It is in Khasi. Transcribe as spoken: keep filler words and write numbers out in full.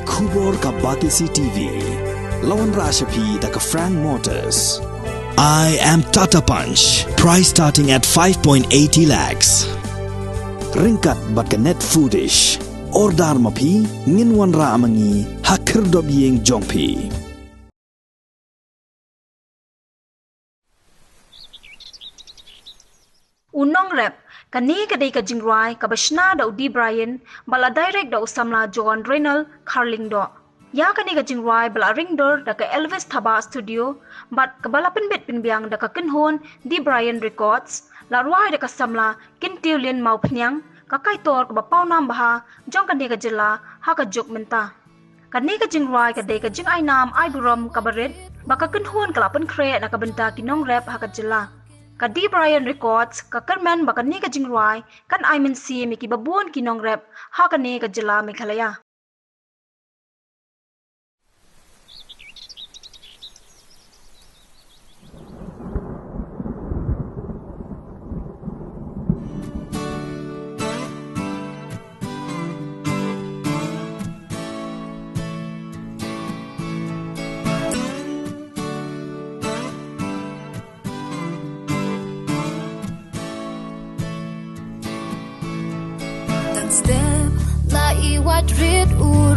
Khubor ka Batesi T V. La wanrah sha phi da ka Frank Motors. I am Tata Punch. Price starting at five point eighty lakhs. Ryngkat bad ka Net Foodish. Order ma phi, ngin wanrah ma ngi ha khyrdop ïing jong phi. U Nongrep, kane ka dei ka jingrwai kaba shna da u Dee Bryant, ba la direct da u samla John Raynold Kharlyngdoh. Ïa kane ka jingrwai ba la ring dur da ka Elvis Thabah Studio, bad kaba la pynbit pynbiang da ka kynhun Dee Bryant Records, la rwai da ka samla Kyntiew Lin Mawphniang, ka kaitor kaba pawnam bha jong kane ka jylla ha ka juk mynta. Kane ka jingrwai ka dei ka jingainam ai burom kaba rit, ba ka kynhun ka la pynkhreh na ka bynta ki nongrep ha ka jylla. Ka Dee Bryant Records ka kyrmen ba kane ka jingrwai kan ai mynsiem ïa kiba bun ki nongrep ha kane ka jylla Meghalaya. Dang step la i wad rit u